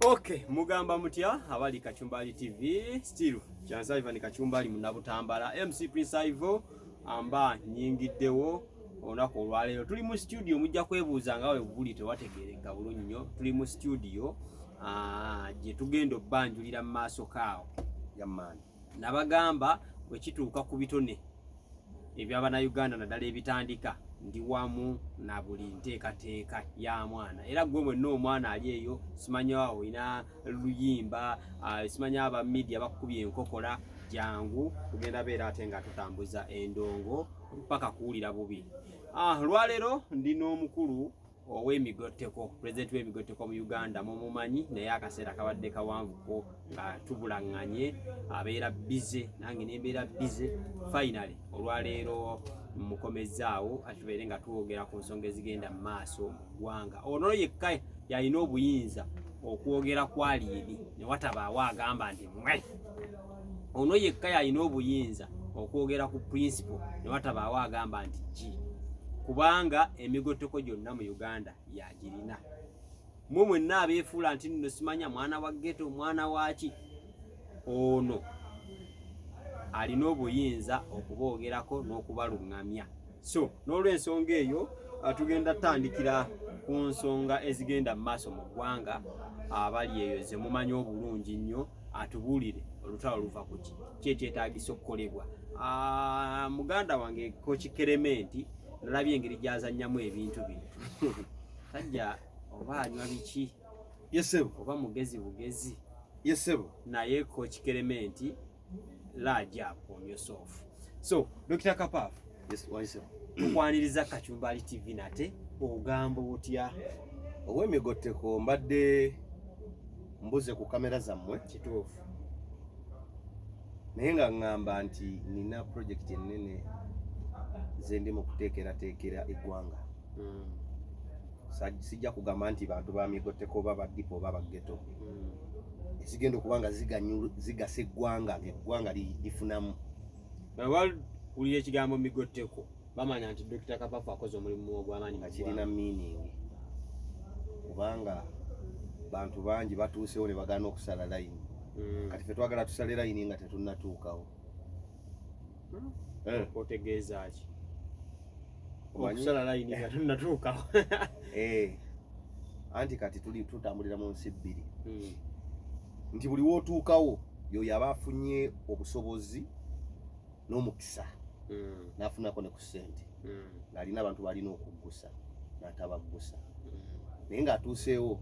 Okay, mugamba mutya abali Kachumbali TV still Kyansa Ivan Kachumbali munabutambala MC Prince Ivo amba nyingiddewo olunaku olwaleero tuli mu studio mujja kwebuuza nga we buli tewategeereka bulungi nnyo tuli mu studio gye tugenda obbanjulira mu maaso kaawo yamaani nabagamba bwe kituuka ku bitone eby'abannayuganda naddala ebitandika ndi wamu na buli nteekateeka ya mwana era gwe mwenna omwana ali eyo simanya olina luyimba simanya aba media bakukubye enkokola jangu tugenda beera ate nga tutambuza endongo paka kuwulira bubi. Lwaleero ndi n'omukulu ow'emigotteko, pulezidenti w'emigotteko mu Uganda mumumanyi, naye akaseera kabadde kawanvuko nga tubulaŋŋanye, abeera bize nange nembeera bize. Finally olwaleero mukomezzaawo atubeere nga twogera ku nsonga ezigenda mu maaso mu ggwanga. Ono yekka yalina obuyinza okwogera ku alieni ne watabaawo agamba nti mwe. Ono yekka yalina obuyinza okwogera ku principal ne watabaawo agamba nti ki, kubanga emigotteko gyonna mu Uganda yagirina. Mwe mwenna abeefuula nti nno simanya mwana wa ghetto mwana waki, ono alina obuyinza okuboogerako n'okubaluŋŋamya. So n'olw'ensonga eyo tugenda tutandikira ku nsonga ezigenda mu maaso mu ggwanga. Abali eyo ze mumanyi obulungi nnyo, atubuulire olutalo luva ku ki, ki ekyetaagisa okukolebwa. Muganda wange Coach Kerementi nalabye engeri gy'azannyamu ebintu bino. Sajja oba anywa biki? Yesebo. Oba mugezi bugezi? Yesebo. Naye Coach Kerementi, large up on yourself. So Dr. Kapaf. Yes, wayesebo. Tukwaniriza Kachumbali TV nate, ogamba otya? Ow'emigotteko, mbadde mbuze ku kamera zammwe. Kituufu. Naye nga ŋŋamba nti nina project ennene ze ndi mu kuteekerateekera eggwanga. Sijja kugamba nti bantu ba migotteko oba ba deep oba ba ghetto, ezigenda okuba nga zigasa eggwanga, ng'eggwanga lifunamu. Bawulira ekigambo migotteko bamanya nti Dr. Kapafu akoze omulimu ogw'amaanyi. Nga kirina meaning, kubanga bantu bangi batuusewo ne bagaana okusala layini. Kati ffe twagala tusale layini nga tetunnatuukawo. Eh. Otegeeza ki okusala layini nga tunnatuukawo? Eh. Anti kati tuli tutambulira mu nsi bbiri, nti buli wootuukawo yoyo aba afunye obusobozi n'omukisa n'afunako ne ku ssente, ng'alina abantu balina okuggusa n'atabaggusa, naye ng'atuuseewo.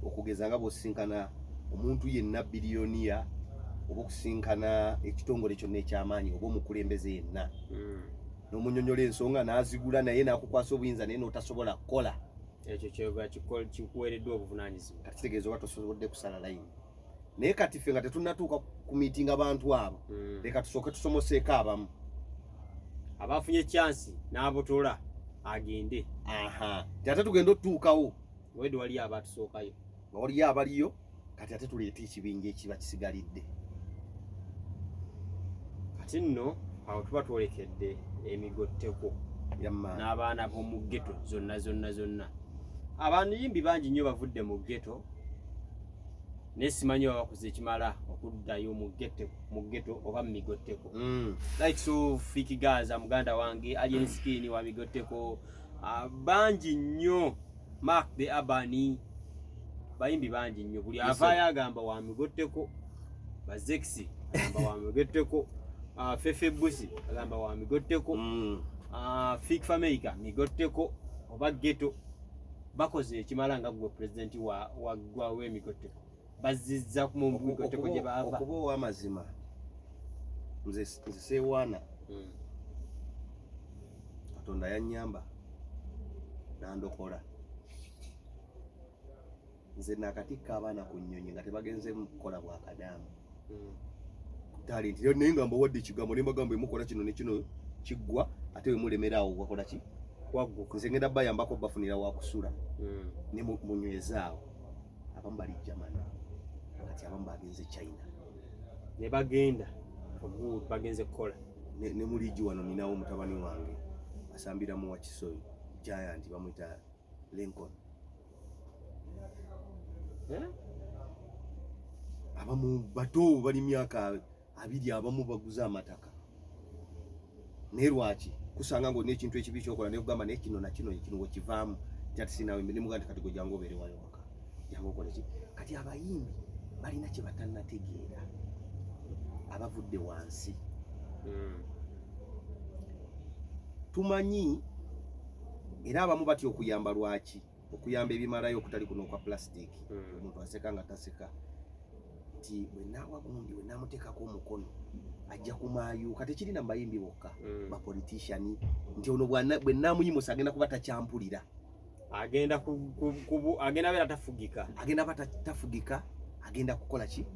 Okugeza nga bw'osisinkana omuntu yenna billionaire oba okusinkana ekitongole kyonna ekyamaanyi oba omukulembeze yenna, n'omunyonyola ensonga n'azigula, naye n'akukwasa obuyinza naye n'otasobola kukola ekyo kyeba kikuweereddwa obuvunaanyizibwa, kati kitegeeza oba tosobodde kusala layini. Naye kati ffe nga tetunnatuuka ku miitinga bantu abo, leka tusooke tusomoseeko abamu. Abafunye chance n'abotola agende. Aha, ti ate tugenda otutuukawo wedde waliyo abatusookayo. Nga waliyo abaliyo. Kati ate tuleete ekibinja ekiba kisigalidde. Kati nno awo tuba twolekedde emigotteko yamma n'abaana b'omu ghetto zonna zonna zonna. Abayimbi bangi nnyo bavudde mu ghetto, naye simanyi oba bakoze ekimala okuddayo mu ghetto oba mu migotteko. Like so Fik Gaza muganda wange, Alien Skin wa migotteko, bangi nnyo, Mark the Abani, bayimbi bangi nnyo. Buli avaayo agamba wa migotteko. Bazexi agamba wa migotteko, Fefe Busi agamba wa migotteko, Fik Fameica migotteko oba ghetto. Bakoze ekimala nga gwe pulezidenti wa w'emigotteko bazzizza mu migotteko gye baava? Okuba ow'amazima, nze seewaana. Katonda yannyamba nandokola. Nze nakatikka abaana ku nnyonyi nga tebagenze kukola bwakadaamu. Talenti, naye nga mbawadde ekigambo ne mbagamba emukola kino ne kino kiggwa, ate we mulemera awo wakola ki? Wagguka. Nze ngenda bayambako bafunira wakusula ne munywezaawo. Abamu bali Germany kati, abamu bagenze China. Ne bagenda ogu bagenze kukola. Ne mu liigi wano ninawo mutabani wange asambira mu Wakiso Giant, bamwita Lincoln. Eh? Abamu bato bali myaka 20, abamu baguze amataka. Naye lwaki kusanga ng'olina ekintu ekibi kyokola nekugamba naye kino nakino kino wekivaamu nti ati sinawe nemugaa nti kati gwe jangu obeere wayo waka, jangu okole ki. Kati abayimbi balina kye batannategeera abavudde wansi. Tumanyi era abamu batya okuyamba. Lwaki okuyamba ebimalayo okutali kuno okwa plastic? Omuntu aseka nga taseka nti bwenaawa gundi bwenamuteekako omukono ajja kumaayuka. Tekirina mu bayimbi bokka, bapolitician nti ono bwe naamuyimusa agenda kuba takyampulira, agenda agenda beera tafugika, agenda ba tafugika, agenda kukola ki,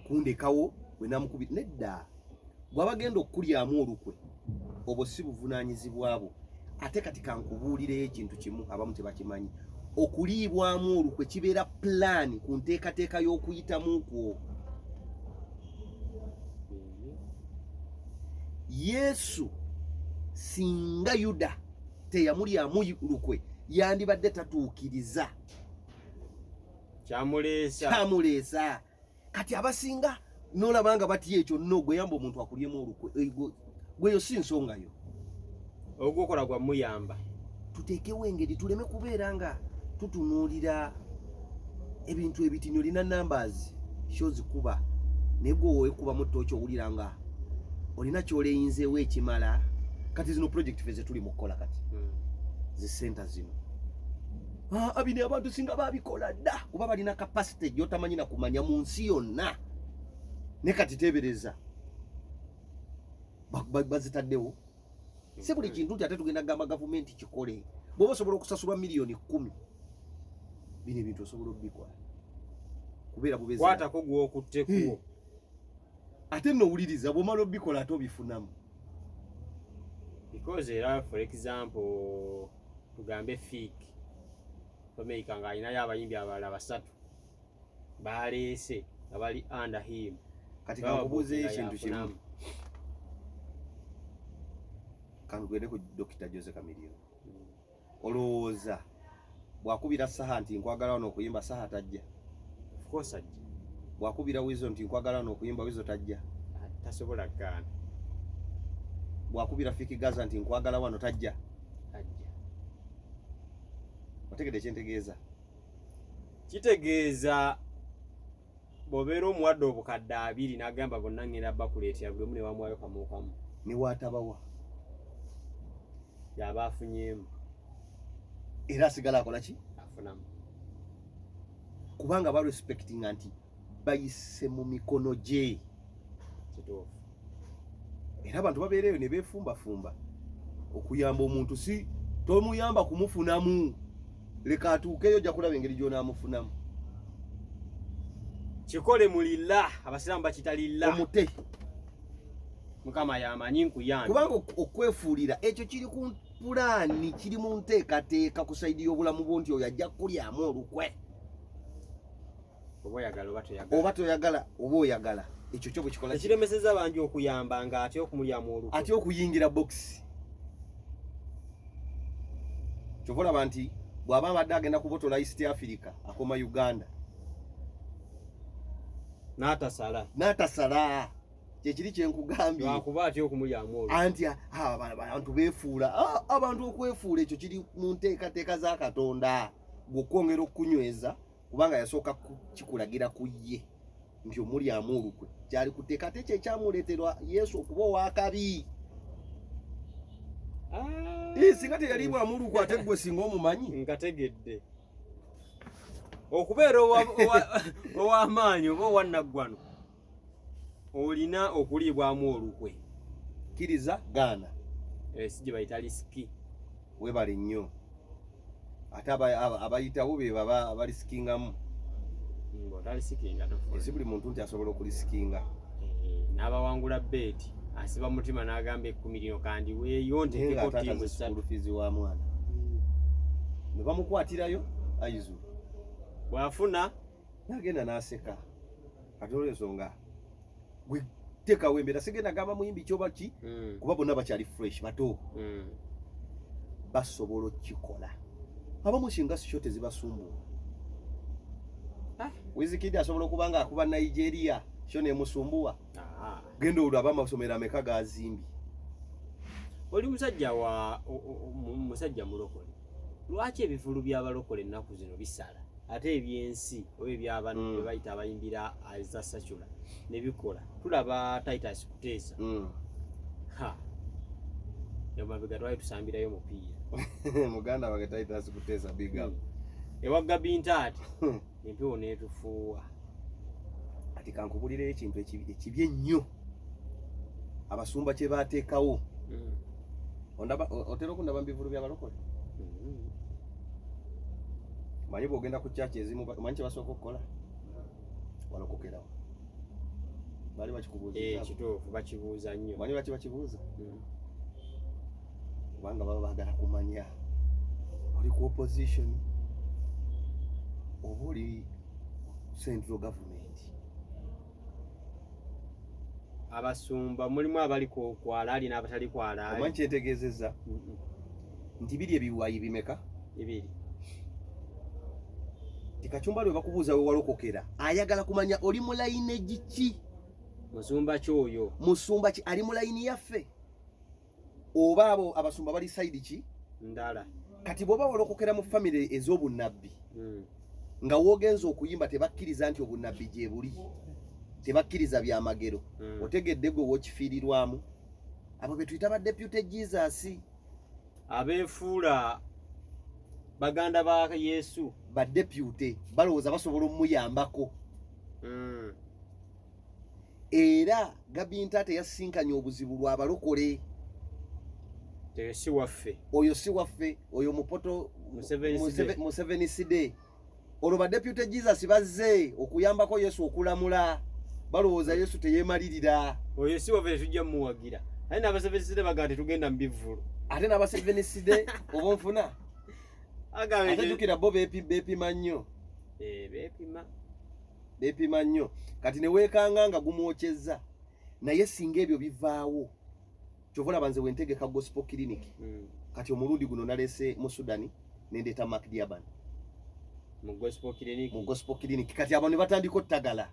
kundekawo bwe namukubira. Nedda, bw'aba agenda okukulyamu olukwe obwo si buvunaanyizibwa bwo. Ate kati kankubuulireyo ekintu kimu abamu tebakimanyi: okuliibwamu olukwe kibeera pulaani ku nteekateeka y'okuyitamu kwo. Yesu singa Yuda teyamulyamu lukwe, yandibadde tatuukiriza kyamuleesa. Kyamuleesa. Kati abasinga nolaba nga batya ekyo. No gweyamba omuntu akulyemu olukwe, eh, gweyo si nsonga yo. Ogwokola gwa muyamba. Tuteekewo engeri tuleme kubeera nga tutunuulira ebintu ebitini. Olina numbers kyozikuba, naye gwe wekubamu tooki owulira nga olina kyoleyinzeewo ekimala. Kati zino project fe zetuli mu kukola kati, zi center zino. Ah, bino abantu singa babikola dda, kuba balina capacity gyotamanyi na kumanya mu nsi yonna. Ne kati teebereza bazitaddewo. Si buli kintu nti ate tugenda kugamba gavumenti kikole. Bw'oba osobola okusasulwa miliyoni 10, bino ebintu osobola obikola kubeera bubezi. Kwatako gwokuttekuwo. Ate nno owuliriza, bw'omala obikola ate obifunamu. Because era for example tugambe Fik Fameica ng'alinayo abayimbi abalala basatu baleese nga bali under him. Kati kankubuuzeeyo ekintu kimu. Yafunamu. Kantugende ku Dokita Jose Chameleone. Olowooza bw'akubira Saha nti nkwagala wano okuyimba, Saha tajja? Of course ajja. Bw'akubira Wizo nti nkwagala wano okuyimba, Wizo tajja? Tasobola kugaana. Bw'akubira Fik Gaza nti nkwagala wano, tajja? Ajja. Otegedde kyentegeeza? Kitegeeza bw'obeera omuwadde obukadde 20 n'agamba bonna ngenda bakuleetera, buli omu ne bamuwayo kamu kamu. Ne waatabawa. Yaba afunyeemu. Era asigala akola ki? Afunamu. Kubanga barespectinga nti bayise mu mikono gye. Kituufu. Era abantu babeereyo ne beefumbafumba okuyamba omuntu. Si tomuyamba kumufunamu, leka atuukeyo, ojja kulaba engeri gy'onaamufunamu. Kikole mu lillah, abasiraamu bakita lillah. Omute. Mukama yamanyi nkuyambe. Kubanga okwefuulira ekyo kiri ku pulaani, kiri mu nteekateeka ku side y'obulamu bwo nti oyo ajja kukulyamu olukwe. Oba oyagala oba toyagala. Oba toyagala oba oyagala, ekyo kyo bwe kikola Ekiremeseza bangi okuyamba nga atya okumulyamu olukwe. Atya okuyingira bokisi. Kyova olaba nti bw'aba abadde agenda kubotola East Africa, akoma Uganda. N'atasala. N'atasala. Kyekiri kyenkugambye. Lwakuba atya okumulyamu olukwe. Anti abantu beefuula. Abantu okwefuula ekyo kiri mu nteekateeka za Katonda gweokwongera okukunyweza, kubanga yasooka kikulagira ku ye nti omulyamu olukwe kyali kuteeka, ate kye kyamuleeterwa Yesu okuba owakabi. Singa teyaliibwamu olukwe, ate gwe singa omumanyi. Nkategedde. Okubeera ow'amaanyi oba owannaggwano olina okuliibwamu olukwe. Kkiriza gaana. Si gye bayita risk. Webale nnyo. Ate abayitawo be baba abarisikingamu. Otarisikinga tofuna. Si buli muntu nti asobola okurisikinga. N'abawangula bet asiba mutima n'agamba 10 lino kandi weeyo Naye nteekeko ng'ate ttiimu ataze ssatu. school fees wa mwana ne bamukwatirayo aizu. Bw'afuna N'agenda n'aseka. Kati olw'ensonga gwe teekawo embeera, sigenda gamba muyimbi kyoba ki, kuba bonna bakyali fresh, bato, basobola okukikola. Abamu singa show tezibasumbuwa. Ah. Wizkid asobola okuba nga akuba Nigeria show nemusumbuwa. Ah. Genda olaba amasomero ameka gazimbye. Oli musajja wa musajja mulokole. Lwaki ebivulu by'abalokole ennaku zino bisala ate ebyensi oba ebyabantu mm. bebayita abayimbira eza sacula ne bikola? Tulaba Titus Kuteesa ha emabega twali tusambirayo omupiira. Muganda wange Titus Kuteesa, big up. Ewa Gabintaati empewo n'etufuuwa. Ati kankubulireyo ekintu ekibi ennyo abasumba kye baateekawo. Ondaba otera okundaba mu bivulu by'abalokole? Manyi bw'ogenda ku kyaki ezimu, omanyi kye basooka okukola? Walokokerawo? Baali bakikubuuza? Eh, kituufu, bakibuuza nnyo. Omanyi lwaki bakibuuza? Kubanga baba baagala kumanya oli ku opposition oba oli central government. Abasumba mulimu abali ku kwalaali n'abatali kwalaali. Omanyi kyentegeezezza? Nti biri ebiwayi bimeka? Bibiri. Ti Kacumba lwe bakubuuza we walokokera, ayagala kumanya oli mu layini ki. Musumba ki oyo? Musumba ki ali mu layini yaffe, oba abo abasumba bali side ki ndala. Kati bw'oba walokokera mu famire ez'obunnabbi, nga woogenza okuyimba tebakkiriza nti obunnabbi gye buli, tebakkiriza byamagero, otegedde gwe wookifiirirwamu. Abo be tuyita ba deputy Jesus. Abeefuula baganda ba Yesu. Ba deputy balowooza basobola omuyambako. Era Gabinta teyasinkanye obuzibu lw'abalokole. Oyo si waffe. Oyo si waffe, oyo mupoto. Museveni side. Olwo ba deputy Jesus bazze okuyambako Yesu okulamula, balowooza Yesu teyeemalirira. Oyo si waffe, tetujja muwagira. Ate n'abaseveniside bagamba tetugenda mu bivvulu. Ate n'abaseveniside oba onfuna, ate jjukira bo beepima nnyo. Eh, beepima. Beepima nnyo. Kati ne weekanga nga gumwokyezza, naye singa ebyo bivaawo, kyova olaba nze wentegeka gospel clinic. Kati omulundi guno nalese mu Sudani nendeeta Mark Diaban mu gospel clinic. Mu gospel clinic. Kati abo ne batandika ottagala,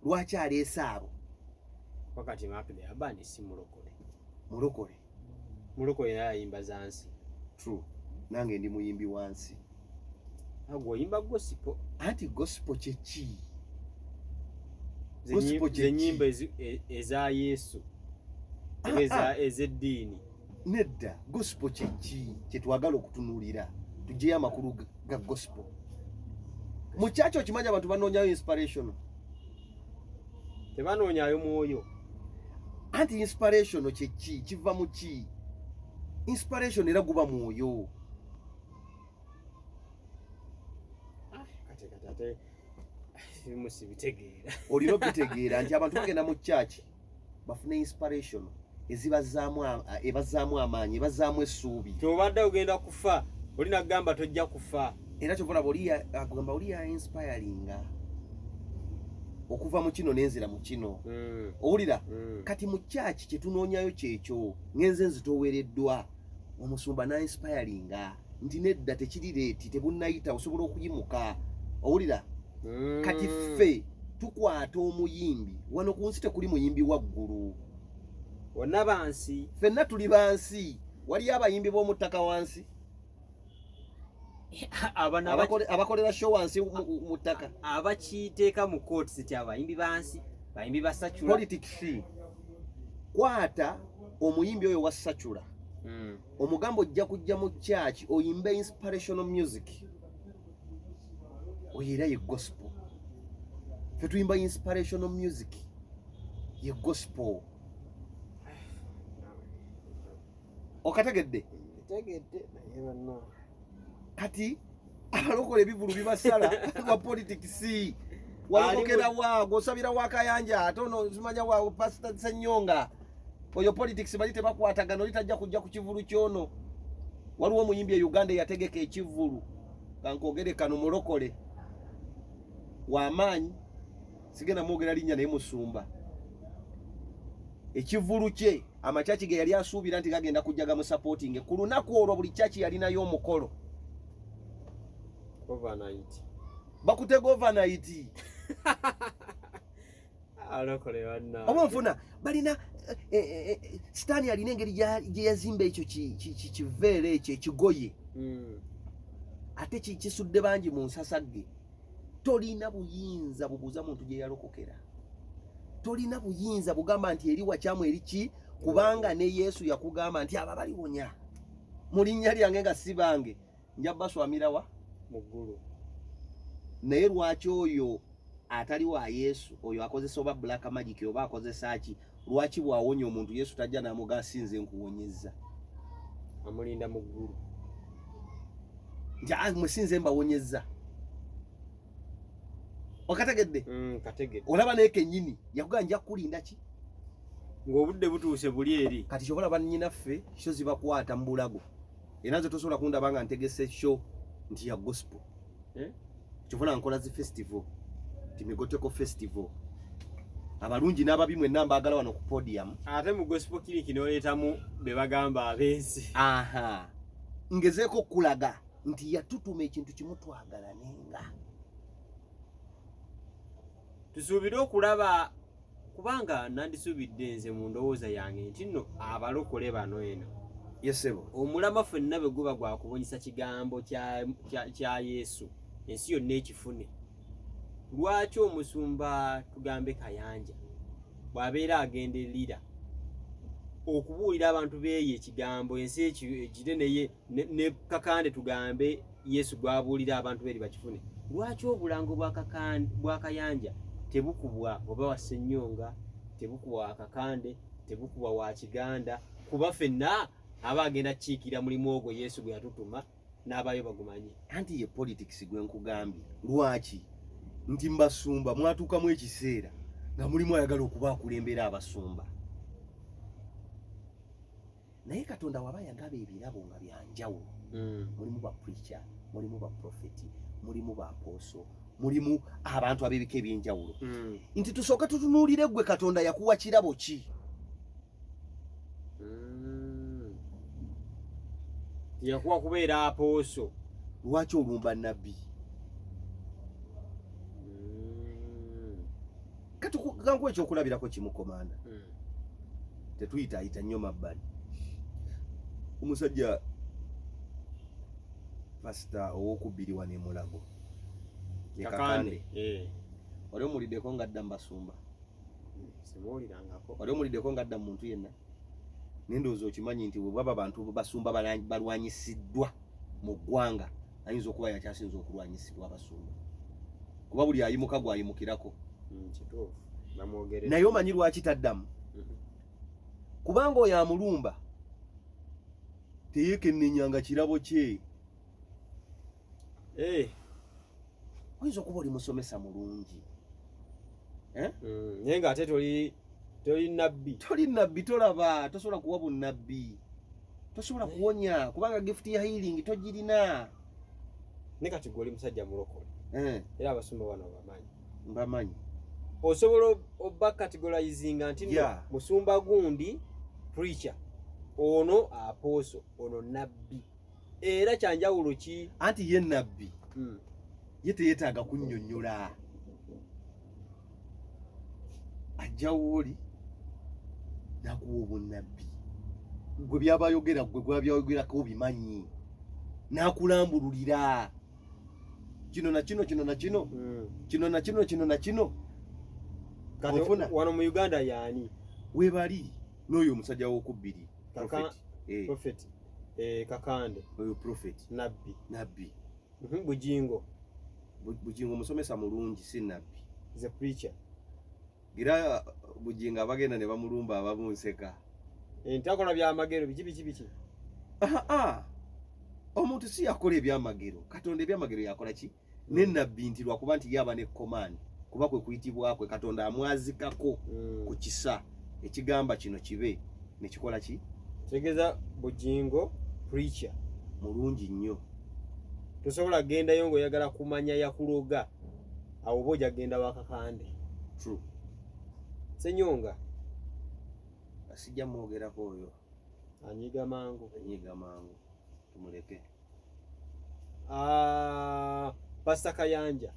lwaki aleese abo? Wakati Mark Diaban si mulokole. Mulokole. Mulokole naye ayimba zansi. True, nange ndi muyimbi wansi. Agwo oyimba gospel. Anti gospel kyeki? Zenyimba eza Yesu oba ez'eddiini. Nedda, gospel kyeki kyetwagala okutunuulira? Tugyeyo amakulu ga gospel mu kyaki. Okimanyi abantu banoonyayo inspiration. Tebanoonyayo mwoyo. Anti inspiration kyeki? Kiva mu ki inspiration? Era guba mwoyo. Kati kati ate ebimu sibitegeera. Olina obitegeera nti abantu bagenda mu kyaki bafune inspiration ezibazaamu ebazaamu amaanyi, ebazaamu essuubi. Kyobadde ogenda kufa, oli nagamba tojja kufa. Era kyova olaba oli agamba oli ya inspiringa okuva mu kino nenzira mu kino. Owulira? Kati mu kyaki kyetunoonyayo kyekyo. Ngenze nzitowereddwa omusumba na inspiringa nti nedda, tekiri late, tebunnayita, osobola okuyimuka. Owulira? Kati ffe tukwata omuyimbi wano ku nsi, tekuli muyimbi waggulu. Bonna bansi. Ffenna tuli bansi. Waliyo abayimbi b'omu ttaka wansi? Abana abakolera show wansi mu ttaka. Abakiteeka mu kooti ti abayimbi bansi, bayimbi ba secular. Politics. Kwata omuyimbi oyo wa secular, omugamba ojja kujja mu church oyimbe inspirational music. Oyo era ye gospel. Fe tuyimba inspirational music, ye gospel. Okategedde? Tegedde, naye banna. Kati abalokole ebivulu bibasala wa politics. Walokokera wa? Gosabira wa Kayanja, ate ono simanya wa Pastor Senyonga. Oyo politics bali tebakwatagana, oli tajja kujja ku kivulu kyono. Waliwo omuyimbi e Uganda eyategeka ekivulu, kankogere kano, mulokole wamaanyi, sigenda mwogera linnya, naye musumba. Ekivulu kye, amakyaki ge yali asuubira nti gagenda kujja gamusupporting, ku lunaku olwo buli kyaki yalinayo omukolo. Overnight. Bakutega overnight. Alokole banna. Oba nfuna balina sitaani alina engeri gye yazimba ekyo kiveera ekyo ekigoye. Ate kisudde bangi mu nsasagge. Tolina buyinza bubuuza muntu gye yalokokera. Tolina buyinza bugamba nti eri wakyamu eri ki, kubanga ne Yesu yakugamba nti abo baliwonya mu linnya lyange nga si bange, nja baswamirawa mu ggulu. Naye lwaki oyo atali wa Yesu, oyo akozesa oba black magic oba akozesa ki, lwaki bw'awonya omuntu Yesu tajja n'amuga sinze nkuwonyezza? Amulinda mu ggulu. Nti mwe sinze mbawonyezza. Okategedde? Kategedde. Olaba naye kennyini yakugaa nja kukulinda ki ng'obudde butuuse buli eri. Kati kyobola bannyinaffe show zibakwata mu bulago, era nze tosobola kundaba nga ntegese show nti ya gospel. Eh? Kyobola nkola zi festival ti migoteko festival, abalungi n'ababi mwenna mbaagala wano ku podium. Ate mu gospel clinic n'oleetamu be bagamba abenzi. Aha, ngezeeko okulaga nti yatutuma ekintu kimu, twagalanenga. Tusuubire okulaba, kubanga nandisuubidde nze mu ndowooza yange nti nno abalokole bano eno yesebo omulama ffenna bwe guba gwakubunyisa kigambo kya Yesu ensi yonna ekifune, lwaki omusumba tugambe Kayanja bw'abeera agenda erira okubuulira abantu beeyo ekigambo ensi ekire neye ne Kakande tugambe Yesu gwabuulira abantu beeri bakifune, lwaki obulango bwa Kayanja tebukubwa oba wa Ssenyonga, tebukubwa wa Kakande, tebukubwa wa Kiganda, kuba ffenna aba agenda kukiikira mulimu ogwo Yesu gwe yatutuma n'abayo bagumanye. Anti ye politics gwe nkugambye. Lwaki nti mbasumba mwatuukamu ekiseera nga mulimu ayagala okuba akulembera abasumba, naye Katonda waba yagaba ebirabo nga byanjawulo. Mulimu ba preacher, mulimu ba prophet, mulimu ba apostle, mulimu abantu ab'ebika ebyenjawulo. Nti tusooke tutunuulire gwe Katonda yakuwa kirabo ki. Yakuwa kubeera apostle. Lwaki olumba nabbi? Kati kankuwa ekyokulabirako kimu, komanda. Tetuyitaayita nnyo mabbali. Omusajja pasita owokubbiri wano e Mulago ye Kakande. Wali omuwuliddeko nga adda mu basumba? Simuwulirangako. Wali omuwuliddeko nga adda mu muntu yenna? Naye ndowooza okimanyi nti bwe baba bantu basumba balwanyisiddwa mu ggwanga, ayinza okuba yakyasinza okulwanyisibwa abasumba, kuba buli ayimuka gwayimukirako. Kituufu, bamwogerera. Naye omanyi lwaki taddamu? Kubanga oyo amulumba teyeekennenyanga kirabo kye. Oyinza okuba oli musomesa mulungi, eh? Naye ng'ate toli nabbi. Toli nabbi, tolaba, tosobola kuwa bunnabbi, tosobola kuwonya kubanga gift ya healing togirina. Ne kati gwe oli musajja mulokole, era abasumba bano bamanyi. Mbamanyi. Osobola oba categorizinga nti nno musumba gundi preacher, ono apostle, ono nabbi, era kyanjawulo ki? Anti ye nabbi ye teyeetaaga kunnyonnyola, ajja wooli nakuwa obunnabbi. Gwe byabayogera, gwe gwabyayogerako obimanyi, n'akulambululira kino na kino, kino na kino, kino na kino, kino na kino. Kati Ofuna? wano mu Uganda yaani? Webali n'oyo omusajja w'okubbiri, prophet. Prophet Kakande. Oyo prophet. Nabbi. Nabbi. Bujingo. Bujingo musomesa mulungi, si nabbi. The preacher. Gira Bujingo abagenda ne bamulumba abamunseka. Ntakola byamagero biki biki biki. Aha, omuntu si yakola ebyamagero, Katonda ebyamagero yakola ki? Ne nabbi nti lwakuba nti yaba ne command, kuba kwe kuyitibwa kwe, Katonda amwazikako ku kisa ekigamba kino kibe nekikola ki. Tegeeza Bujingo preacher. Mulungi nnyo. Tosobola kugendayo ng'oyagala kumanya yakuloga, awo oba ojja kugenda wa Kakande. True. Senyonga. Sijja mwogerako oyo. Anyiga mangu. Anyiga mangu, tumuleke. Ah, Pastor Kayanja.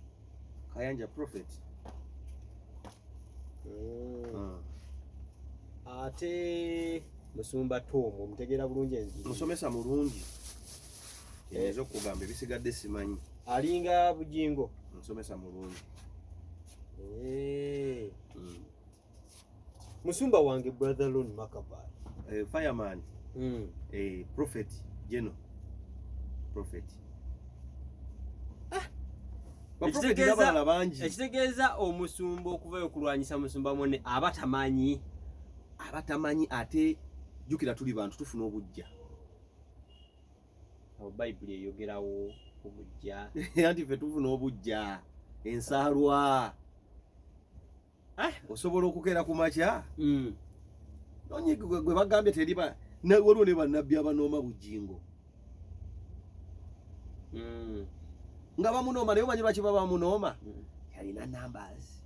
Kayanja prophet. Ate musumba Tom omutegeera bulungi enzigi? Musomesa mulungi, kyenyinza okugamba, ebisigadde simanyi. Alinga Bujingo. Musomesa mulungi. Musumba wange brother Lon Makabal. Fireman. Prophet geno prophet. Baprofeti n'abalala bangi. Ekitegeeza omusumba okuvayo okulwanyisa musumba munne aba tamanyi. Abatamanyi, ate jjukira tuli bantu, tufuna obujja. Awo Bayibuli eyogerawo obujja? Anti ffe tufuna obujja, ensaalwa. Osobola okukeera ku makya nonye gwe bagambye teriba waliwo ne bannabbi abanooma Bujingo nga bamunooma, naye omanyi lwaki baba bamunooma? Yalina numbers.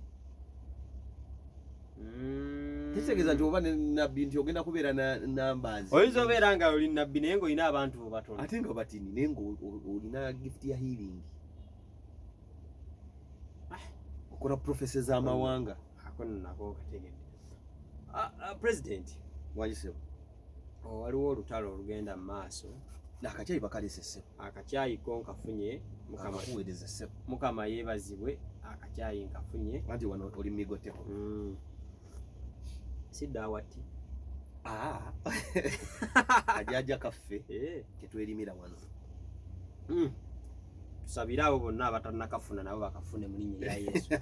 Tekitegeeza nti oba ne nabbi nti ogenda kubeera na numbers. Oyinza obeera nga oli nabbi naye ng'olina abantu bo batono. Ate nga batini, naye nga olina gift ya healing, okola prophecy z'amawanga. Ako nno nako kategedde. Ah, ah, president. Wangisebo. Oh, waliwo olutalo olugenda mu maaso. Akacyayi bakalese, ssebo. Akacyayi ko nkafunye, mukama. Akakuweereza, ssebo. Mukama yeebazibwe, akacyayi nkafunye. Anti wano oli migoteko. Siddawati. Ah. Kajaja kaffe. Tetwerimira wano. Tusabire abo bonna abatannakafuna nabo bakafune mu linnya erya Yesu.